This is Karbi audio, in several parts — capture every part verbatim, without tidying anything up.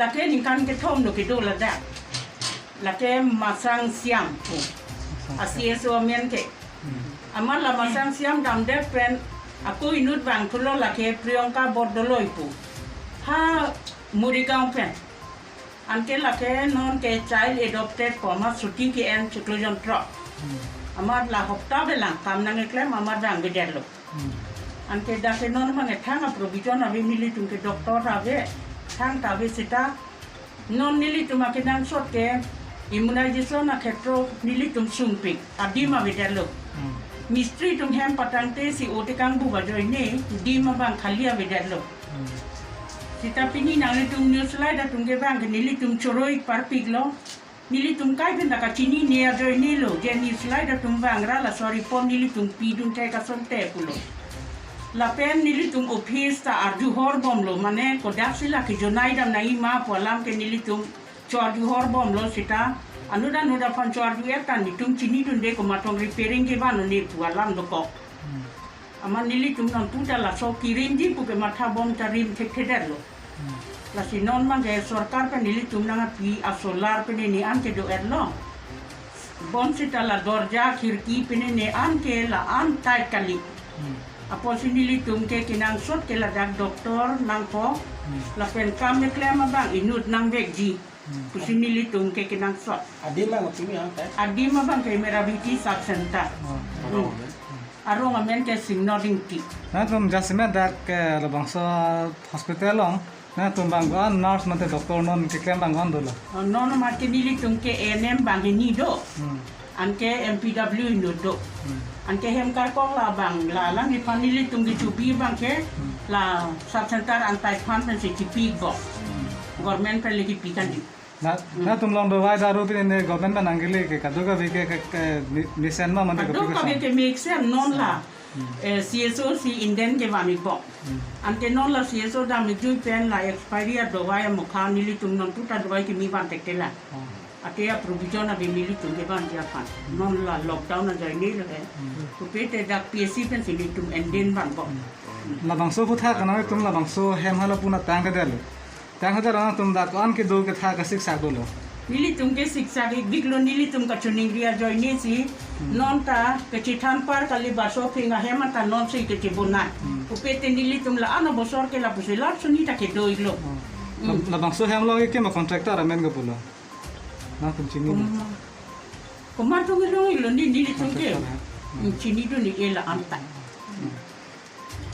Lake ningkan kethom lo kedo ladak. Lake Masang Siam pu. A C S O amen ke. Amat la Masang Siam damdet pen ako inut vangthulo lake Priyanka Bordoloi pu. Ha Morigaon pen. Anke lake non ke child adopted pu amat suti ke-en chiklo jon throk. Amat la hopta belang kam nangkeklem amat vangvedetlo. Anke dak ke non abang ke thang a-provision ave, nelitum ke doctor ave, thang ta ave seta. Non nelitum akenangsot ke immunization akhetro nelitum sungpik adim avedetlo. Mistri atum hem patangte si ote kangbu ajoine, dim abang khali avedetlo. Seta pini nanglitum news slide atum ke abang ke nelitum choroi parpiklo. Nelitum kai pen ta kachinine ajoinelo, je news slide atum vangra laso report nelitum pidun te kasonte pulo. Lapen nelitum office ta arju horbomlo, mane kodaksi la kejonai dam nangji ma pu alam ke nelitum cho-arju horbomlo seta. Anut anut aphan cho-arju-et ta nelitum chinidunde komatong repairing kevan un-e pu alam dokok. Amat nelitum nonputa laso kerimji pu ke mathabom ta rim thekthedetlo. Lasi non abang ke sorkar pen nelitum nangpi a-solar pen ne an kedo-etlo. Bonseta la dorja khirki pen ne an ke la-an tight kali. Apotsi nelitum ke kenangsot ke ladak doctor nangpo. Lapen kam keklem abang inut nangvekji pusi nelitum ke kenangsot. Adim abang kopi ya, teh? Adim abang ke Meraviti Sub Center. Arong amen ke Singno Ingti. Nangtum jasemet dak ke labangso hospital along, nangtum abang ko-an nurse mate doctor non keklem abang ko-an dolo? Oh, non mate nelitum ke A N M abang hini do. Anke M P W inut do. Anke hem karkong la abang la alangliphan nelitum kechobi abang ke la sub center antai aphan pensi chipibom. Government pen le kipi kandi. Na, nangtum along dawai daru pen ne government abang nangkele ke kadokave ke, ke, ke mi-, mesen ma mate kadokave ke mesen non la. Eh, C S O si inden kevan-ikbom. Anke non la C S O dam-ikjui pen la expiry adawai amokha nelitum nonputa dawai kimi van thekthe la. Ate a-provision ave nelitum kevanji aphan. Non la lockdown ajoine lake. Pupe te dak P S C pensi nelitum inden vanbom. Labangso aphuthak nangtum labangso hem hala puna tangkedetlo. Tangkedetlo nangtum dak ko-an kedo ketha kasiksak dolo? Nelitum kesiksak-ikbiklo, nelitum kachiningri ajoine si. Non ta kachethan par kali, baso phing ahem ta nonsi kachebonai. Pupe te nelitum la-an abosor ke lapusi lar suni ta kedo-iklo. Lab-, labangso hem along ke ma contractor amen ke pulo? Nangtum chini? Kom-, komat tong ilong-iklo ne, nelitum ke. Contractor, ya. Chinidun-ik-e la-an ta.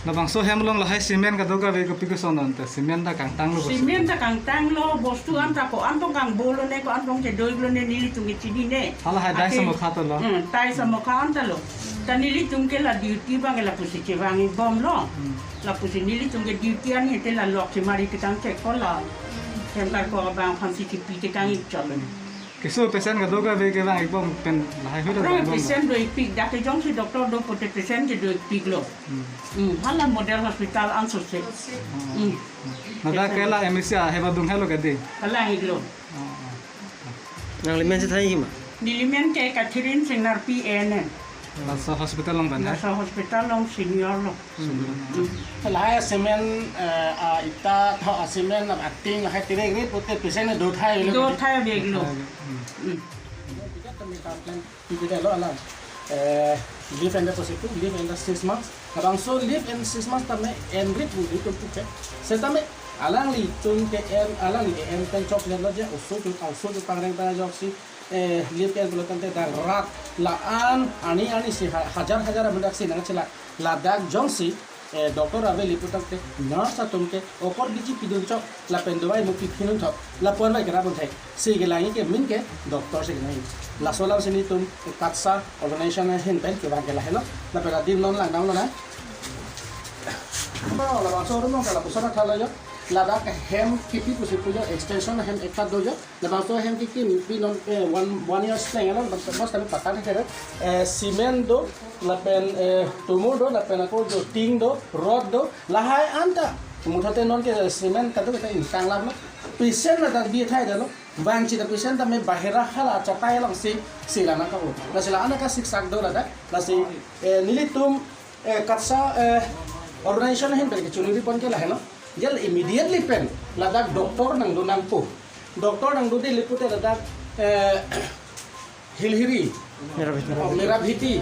Labangso hem along lahai cement kadokave kopi koson non ta, cement ta kangtanglo bosi. Cement ta kangtanglo, bostu an ta ko-an tong kangbolo ne, ko-an tong kedo-iklo ne, nelitum ke chinine. Hala hai dais amokha ta lo. Hmm, dais amokha an ta lo. Ta nelitum ke la duty abang ke lapusi chevang-ikbomlo. Lapusi nelitum ke duty an hete la lok chemari tekang chek ko la. Hem karkong abang aphansi chipi tekang-ik chotlo. Keso patient kadokave kevang-ikbom pen lahai hui ta. Aphrang vang-ikbom. Patient do-ikpik, dak ke jongsi doctor do pute patient kedo-ikpiklo. Hmm, hala model hospital ansose. Hmm. Na dak ke la M A C ahem adung helo kedi? Kalang-iklo. Nangli men si thanji ma? Neli men ke Catherine Singnar P N. Laso hospital along pen, eh? Laso hospital along senior lo. Lahai cement, eh, a-ita tho a-cement ating lahai tirek ri pute patient dothai lo. Dothai-iklo. Hmm. Pipite lo alang. Eh, leave and pusi pu, leave and six months. Labangso leave and six months tame en-ri pu nelitum pu ke. Setame alanglitum ke en, alangli ke en pen choklo je, oso atum, oso atum pangreng ta ajoksi, eh, leave ke en pulo tangte dak rat la-an arni arni si ha-, hajar hajar amen dak si nangchela. Ladak jongsi, eh, doctor ave lapu tangte nurse atum ke okor biji pidun chok lapen dawai mo pipidun thok lapu-an vai kerap un thek. Si kelang-ik ke main ke doctor si kelang-ik. Laso alam si nelitum KATSA organization ahin pen kevang ke lahelo. Lapen adim non lang dam lo na. Ba labangso room ke lapuson athalo jo. Ladak hem kipi pusi pu jo, extension hem ekta do jo. Labangso hem kikim pi non, eh, one, one year leng along, bos kami patang ke, eh, cement do, lapen, eh, tumor do, lapen ako do, tin do, rod do, lahai anta. Muthote non ke cement kado kita ingtang lam lo. Patient ladak bi thai dalo. Vangji ta patient tame bahira hala achatai along si, si lana ka o. Lasi la-an kasiksak do ladak. Lasi, eh, nelitum, eh, KATSA, eh, organization ahin pen kechiningri pon ke lahelo. Jal immediately pen ladak doctor nangdo nangpo. Doctor nangdode le pute ladak, eh, Hilhiri. Merabheti. Oh, Merabheti.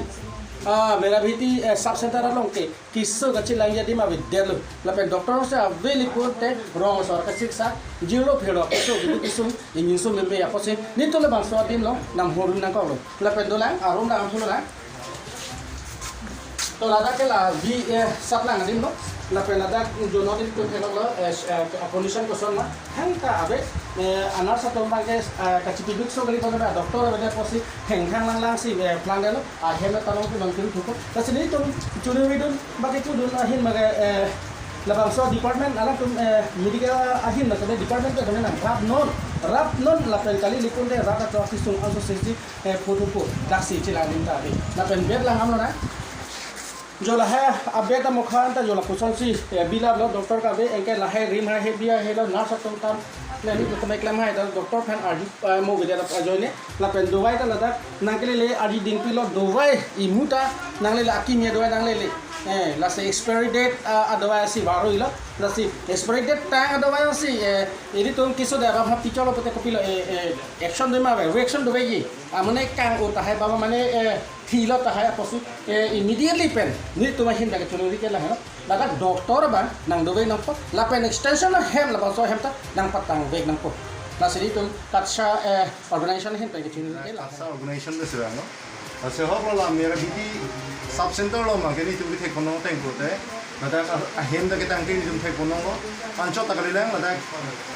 Ah, Merabheti, eh, sub center along ke keso kachelangji adim avedetlo. Lapen doctor si ave le pute rong asor kachiksa, jirlo phero keso kedo kesung, ingin sung membe apotsi nelitum labangso adim along namhorun nangkoklo. Lapen dolang, arum dang ampulo lang. To ladak ke la vi, eh, saplang adim lo. Lapen ladak jono di tu thenok lo, eh, eh, condition koson ma. Hang ta ave, eh, a-nurse atum abang ke, eh, kachipiduk so kali kono ba doctor ave apotsi hengkhang langlang si, eh, plang delo. Ahem ta long tu bang kiri thupo. Lasi nelitum churi vidun bagi chudun ahin bagi, eh, labangso department alangtum, eh, medical ahin bagi department ke kami nang rap non, rap non lapen kali le pute rap ta chok si sung angso sesi eh, photo po, daksi chila lim ta ave. Lapen bed lang amlo na. Jo lahai abed amokhan ta jo la kosonsi, eh, bilap lo doctor ka ave, anke lahai rim hai he bia he lo nurse atum tam. Lalu tu kami klem hai ta doctor aphan arju, eh, mo gede la ajoine. Lapen dovai ta ladak nangkelele arju dingpi lo dovai imu ta nanglele akimi adovai nanglele. Eh, lasi expiry date, ah, adovai si baru ilo. Lasi expiry date tang adovai si, eh, ilitum keso dera ha picholo pute kopilo, eh, eh, action doi ma ave, reaction dovai ji. Amane kang-o tahai baba mane, eh, thilo tahai apotsi, eh, immediately pen nelitum ahin dak chunuri ke lang, no? Ladak doctor abang nangdovai nangpo, lapen extension ahem labangso ahem ta nangpatangvek nangpo. Lasi nelitum KATSA, eh, organization ahin pen ke chunuri ke lang. KATSA organization le suang, no? Lasi hok lo la Merabheti sub center along ma ke nelitum kethek kono teng pute. Ladak a-, ahem ta ketangte nelitum thek kono lo. Anchot ta kalilang ladak.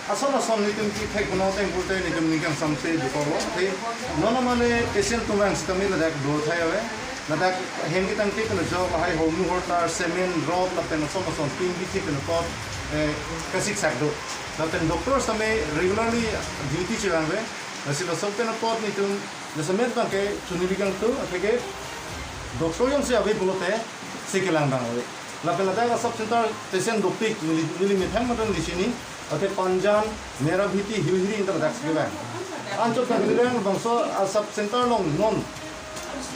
Ason ason nelitum kethek kono teng pute nelitum ning kangsam si dokok lo. Te non mane patient atum vang sitame ladak do thai ave. Ladak ahem ketangte pen ajok lahai hormu hortar, cement, rod lapen ason ason ping bithi pen apot, eh, kachiksak do. Lapen doctor sitame regularly duty chevang ave. Lasi lason pen apot nelitum jasemet abang ke chunuri kangtung, atheke doctor jongsi ave pulote si kelang abang ave. Lapen ladak sub center patient dopik neli, neli methang matan di sini, athe Panjan, Merabheti, Hilhiri ta ladak si kevang. Anchot ta kalilang bangso a-sub center along non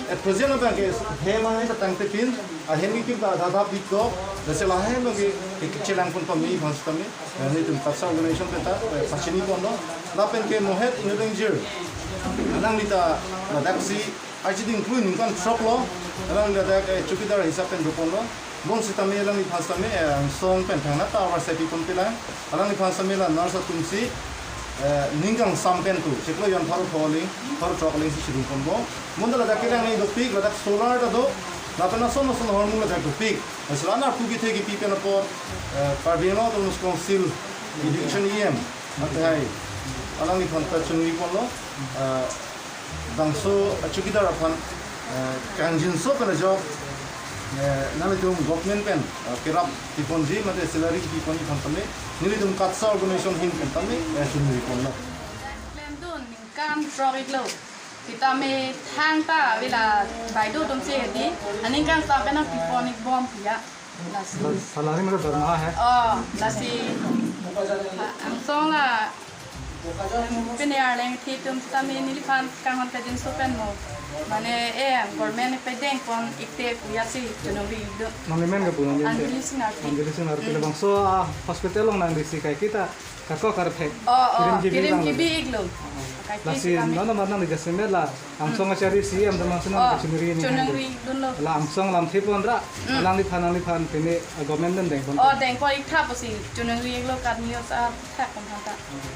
at present abang ke hem ahem ta tangte pin, ahem ke kim ta adha adha bikok, lasi lahai along ke, ke chelang pon pame, bangso tame. Eh, nelitum KATSA organization pen ta, eh, pachini ponlo. Lapen ke Mohet Inut Ingjir. Alangli ta ladak si archiding klui ningkan throk lo. Alangli ladak, eh, chowkidar hisap pen doponlo. Bonsitame alangliphan sitame, eh, angsong pen thangnatta avar sepi pon pilang. Alangliphan sitame la nurse atum si, eh, ning kangsam pen tu. Chiklo jon pharo pho aling, pharo throk aling si chidun ponbom. Bonta ladak kelang ni dopik, ladak solar ta do. Lapen ason ason hormu ladak dopik. Laso la na pu kethe kepi pen apot, eh, Karbi Anglong Autonomous Council Education E M, athe hai, alangliphan ta chunuri ponlo, eh, bangso chowkidar aphan, eh, kangjinso pen ajok, eh, nanglitum government pen, eh, kerap piponji mate salary piponji aphan tame, nelitum KATSA organization ahin pen tame, eh, chunuri ponlo. Klemdun ningkan throk-iklo. Sitame thangta ave la baideo atum si hedi, aningkan sitame nangpipon-ikbom piya. Lasi. Sal-, salary मतलब दरमाहा है? Oh, lasi. Ha, angsong la. Pini arleng thi atum sitame neliphan kanghon kangjinso pen mo. Mane, eh, government pe dengpon ikte puya si chunuri-ikdun. Nangli men ke pu nangli? Anjali Singh Arpi. Anjali Singh Arpi. Hmm. Labangso, ah, hospital along nangli si kai kita. Kako karpet. Oh, oh, kirim kibi kirim bang kibi lo. Iklo. Oh. Kaike lasi sitame. Nono manang di jasemet la. Angsong achari si em teman senang. Oh, chunuri ni chunuri kan. Dunlo. La angsong lamthe pon ra. Hmm. Alangliphan, alangliphan pini, eh, government pen dengpon. Oh, dengpon-ik tha pusi chunuri-iklo kat news athak pon thangta.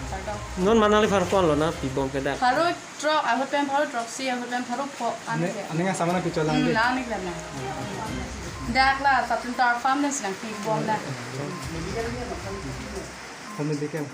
Pardon. Non manang liphan ponlo na pibom ke dak. Pharo throk, ahut pen pharo throksi, ahut pen pharo pho, ani ne, ke. Ani ngasama na picholang. Hmm, di. Ani ke na. Dak la, sub center farm le sinang pibom na. Kami bikin.